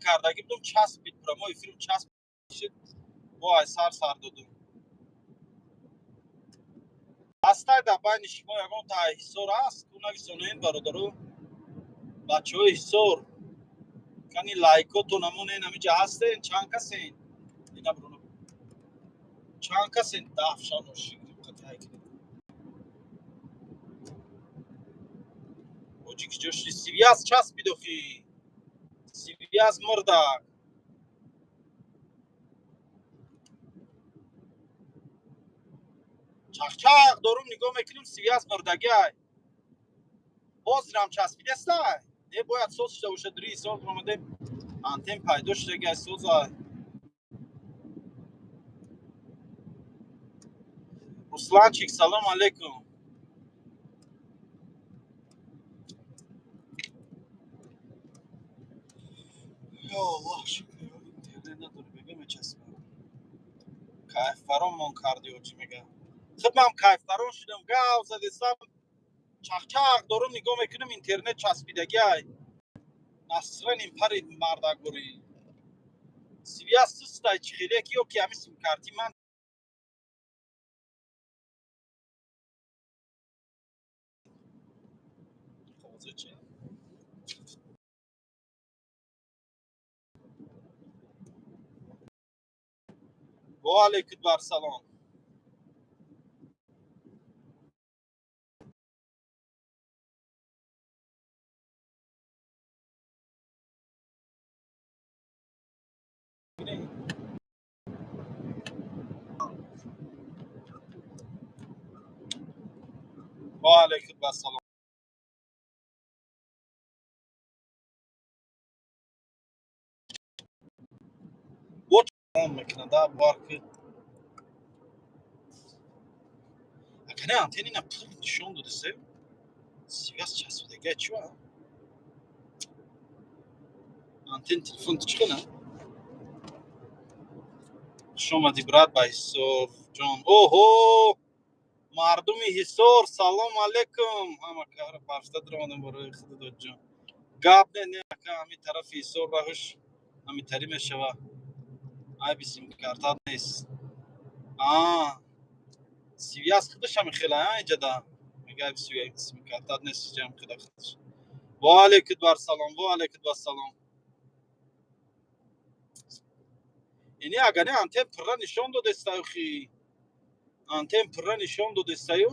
Кардагӣ будум, часпид, прямой эфирм часпид, бо ай сар сар додум. Ҳастай дар байни шумо ягон та Ҳисор ҳаст? Ку нависонед, бародару бачаҳои Ҳисор, кани лайкотон амонен. Ҳамиҷа ҳастен? Чанд касен? Ина бруно, чанд касен? Дафшано шикр. Оҷи, ки ҷо шуди? Связь часпид охи, связь мурдак. Чақчақ дорум, нигоҳ мекунем, связь мурдагиай. Ҳозирам часпидестай? Не, бояд соз шуда бошад. Дури Ҳисор омадем, антен пайдо шудагиай, созай. Русланчик, салом алейкум. Ё Аллоҳ, шукр, интернет надори, бега мечаспам. Кайфбаронмон карди, оҷи мега. Худмам кайфбарон шудам, гав задесам, чақчақ дорум, нигоҳ мекунем, интернет часпидагиай. Насраним парид, мардакбурӣ. Связь сустай, чӣ хеле ки ё ки ҳами симкарти ман. Қоғоза. Ва алейкум бар салом. Ва алейкум бар салом. Бо мекунад, бовар ки акане антенина пур нишон додесе, связь часпидагиай. Чӣ ва антен телефон ту чӣ хела? Хуш омадӣ, брат, ба Ҳисор ҷон. Оҳо, мардуми Ҳисор, салом алейкум. Ҳама кара пафта даромадам барои худододҷон. Гап не, не, ака, ҳами тарафи Ҳисор раҳуш ҳамитарӣ мешава. Айби симкартат нест. А связь худаш ҳами хела иҷада мега, айби симкартат нест, иҷам хела худаш. Ва алейкум бар салом, ва алейкум бар салом. Ини агар не, антен пурра нишон додестаю хи, антен пурра нишон додестаю.